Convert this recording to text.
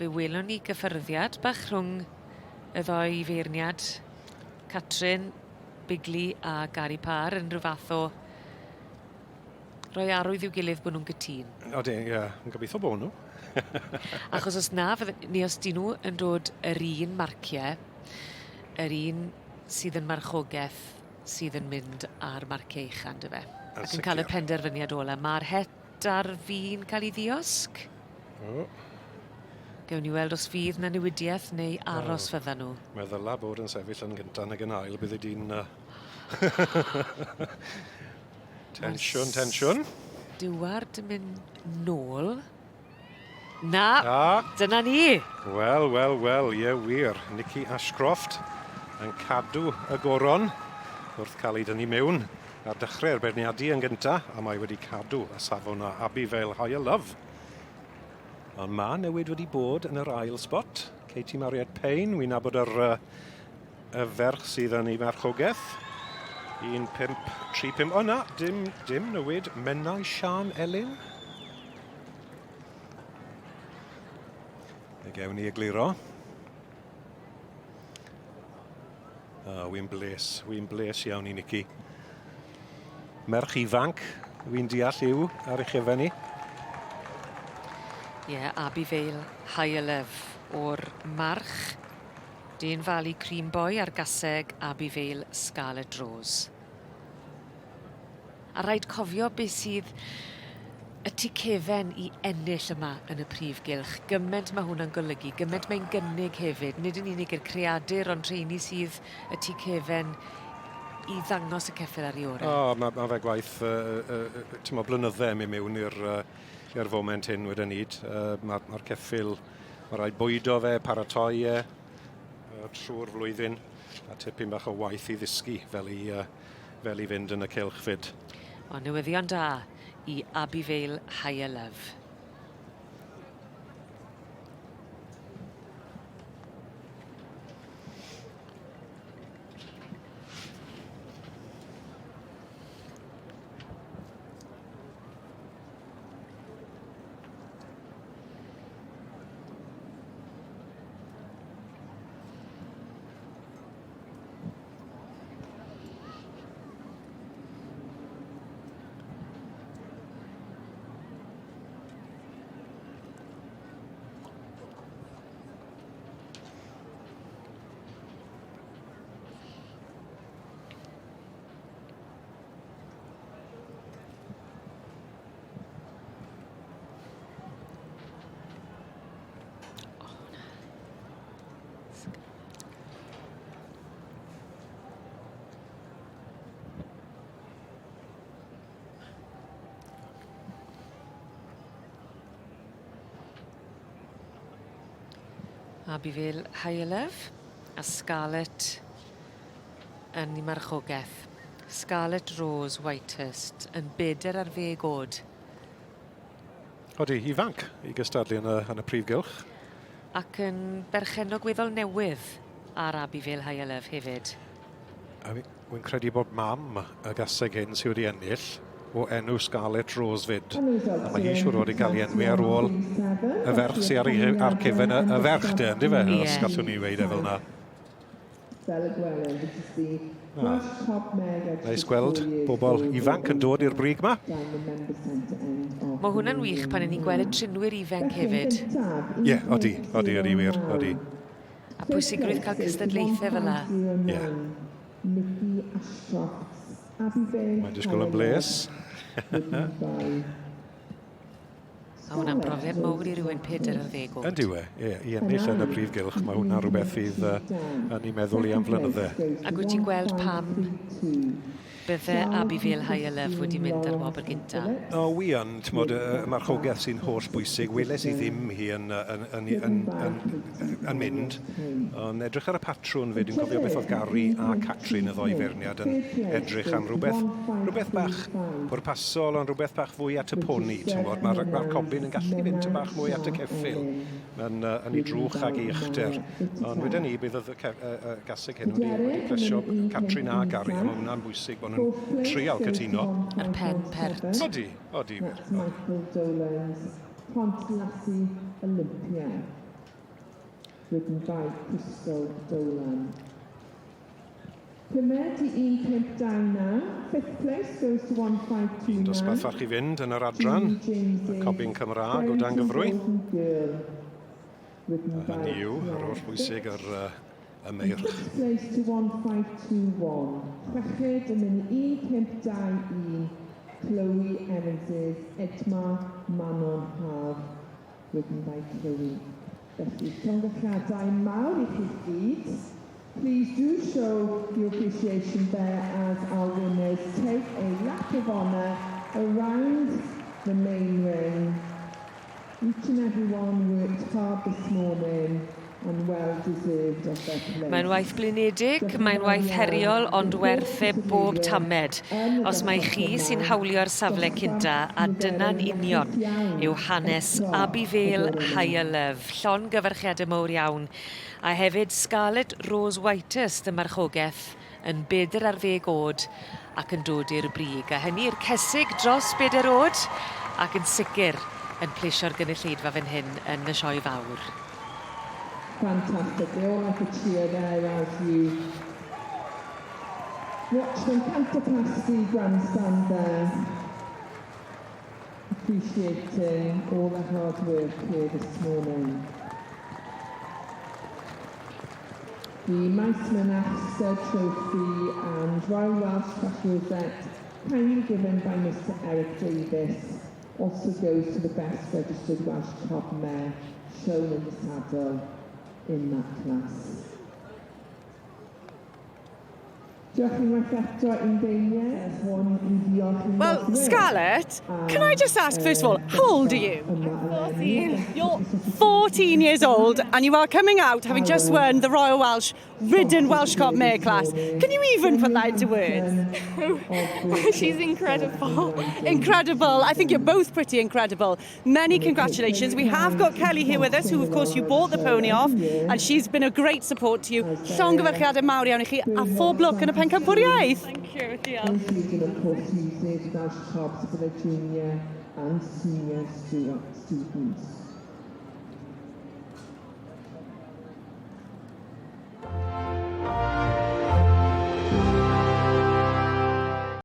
Fe welwn ni gyffyrddiad bach rhwng y ddou feirniad, Catrin Bigley a Gary Parr, yn rhyw fath o roi arwydd i'w gilydd bod nhw'n gytûn. Odi, ie. Yn gobeithio bod nhw. Achos os na, fydde, neu os dyn nhw yn dod yr un marciau, yr un sydd yn marchogaeth sydd yn mynd ar marciau ucha, on'd yfe? Ac yn cael y penderfyniad ola. Mae'r het ar fin cael ei ddiosg. O. Gewn ni weld os fydd 'na newidiaeth neu aros oh. fyddan nhw. Mae ddyla bod yn sefyll yn gyntaf nag yn ail, bydd di'n... Uh... tensiwn, tensiwn. Steward yn mynd nôl. Na, Na. dyna ni. Wel, wel, wel, ie wir. Nicky Ashcroft yn cadw y goron wrth cael ei dynnu mewn ar dechrau'r beirniadu yn gyntaf, a mae wedi cadw y safon o Abbey Vale Higher Love. Ond mae newid wedi bod yn yr ail spot. Katie Mariette Payne, wi'n nabod yr, uh, y ferch sydd yn ei marchogaeth. 1, 5, 3, 5. O na, dim, dim newid. Menai Sian Elin. Fe gewn ni egluro. Oh, wy'n bles, wy'n bles iawn i Nicky. Merch ifanc, wy'n deall yw ar ei chefen ni. Ie, yeah, Abbey Vale Higher Love o'r march Dane Valley Cream Boy a'r gaseg Abbey Vale Scarlet Rose. A rhaid cofio beth sydd y tu cefen i ennill yma yn y prif gylch. Gyment mae hwnna'n golygu, gyment mae'n gynnig hefyd, nid yn unig i'r creadur ond rheini sydd y tu cefen i ddangos y ceffyl ar ei orau. O, mae, ma fe gwaith, uh, uh, ti'n blynydde mynd mewn i'r uh, i'r foment hyn wedyn ni. Uh, Mae'r ma ceffyl, mae rhaid bwydo fe, paratoi e uh, trwy'r flwyddyn, a tipyn bach o waith i ddysgu fel i, uh, fel i fynd yn y cylch fyd. O, newyddion da i Abbey Vale Higher Love. Abbeyvale Higher Love a Scarlett yn ei marchogaeth. Scarlett Rose Whitehurst yn bedair ar ddeg oed. Odi, ifanc i gystadlu yn y, yn y prif gylch. Ac yn berchennog weddol newydd ar Abbeyvale Higher Love hefyd. A wi'n credu bod mam y gaseg hyn sydd wedi ennill o enw Scarlett Rose fyd. A mae hi siŵr fod wedi cael ei enwi ar ôl y ferch sydd ar, ei, ar cefen y, y ferch de, ynddi fe? Yeah. Os gallwn ni weid e fel yna. Fel y gweler, this is the Ah. Neis gweld bobl ifanc yn dod i'r brig ma. Mae hwnna'n wych pan ni'n gweld y trinwyr ifanc hefyd. Ie, yeah, odi, odi, odi wir, odi. A pwysigrwydd cael cystadlaethau fel la. Ie. Yeah. Mae'n disgwyl yn bles. Mae hwnna'n brofiad mawr i rywun 40 oed. Yn dyw e, ie, i ennill yn y prif gylch, mae hwnna'n rhywbeth fydd uh, yn ei meddwl i am flynydde. Ac wyt ti'n gweld pam bydde Abbeyvale Higher Love wedi mynd ar wobr gynta? O, wi yn, t'mod, y marchogaeth sy'n holl bwysig. Weles i ddim hi yn, yn, yn, yn, yn, yn mynd, ond edrych ar y patrwn fe, dwi'n cofio beth oedd Gary a Catrin y ddoi feirniad yn edrych am rhywbeth, rhywbeth bach pwrpasol, ond rhywbeth bach fwy at y poni, ti'n gwybod, mae'r ma cobyn yn gallu fynd tyn bach mwy at y ceffyl, yn, uh, yn ei drwch ag ei uchder. Ond wedyn ni, bydd y, y, y gaseg hyn wedi, wedi plesio Catrin a Gary, a mae hwnna'n bwysig bod nhw'n trial cytuno. A'r pen pert. Odi, odi wir. Michael Dolan's Pont Lassie Olympia. Ridden by Crystal Dolan. Pumed i 1529. Fifth place goes to 1529. Un dosbarth fach i fynd yn yr adran, y cobyn Cymraeg o dan gyfrwy. A hynny yw, yr holl bwysig yr y meirch. Sixth place to 1521. Chweched yn mynd i 1521. Chloe Evans's Edma Manon Haf, ridden by Chloe. Felly, llongyfarchiadau mawr i chi gyd. Please do show your appreciation there as our winners take a lap of honour around the main ring. Each and every one worked hard this morning and well deserved of their place. Mae'n waith blinedig, mae'n waith heriol, ond werth e bob tamed. Os mai chi sy'n hawlio'r safle cynta, a dyna'n union yw hanes Abbey Vale Higher Love. Llongyfarchiadau mawr iawn. A hefyd Scarlett Rose Whitest y marchogaeth yn 40 oed ac yn dod i'r brig. A hynny i'r cesig dros 4 oed ac yn sicr yn plesio'r gynulleidfa fan hyn yn y sioe fawr. Fantastic. They all like a cheer there as you watch them canter past the grandstand there. Appreciating all the hard work here this morning. The Maes Mynach Stud Trophy and Royal Welsh Crash Rosette, kindly given by Mr Eric Davis, also goes to the best registered Welsh cob mare shown in the saddle in that class. Diolch unwaith eto i'n beirniaid, hwn i ddiolch i'n Well, Scarlett, can I just ask, first of all, how old are you? 14. You're 14 years old and you are coming out having just won the Royal Welsh Ridden Welsh Cob Mare class. Can you even put that into words? She's incredible. Incredible. I think you're both pretty incredible. Many congratulations. We have got Kelly here with us, who of course you bought the pony off, and she's been a great support to you. Llongyfarchiadau mawr iawn i chi, a phob lwc yn y pencampwriaeth. Thank you, diolch. Including, of course, uses Welsh cobs for the junior and senior students.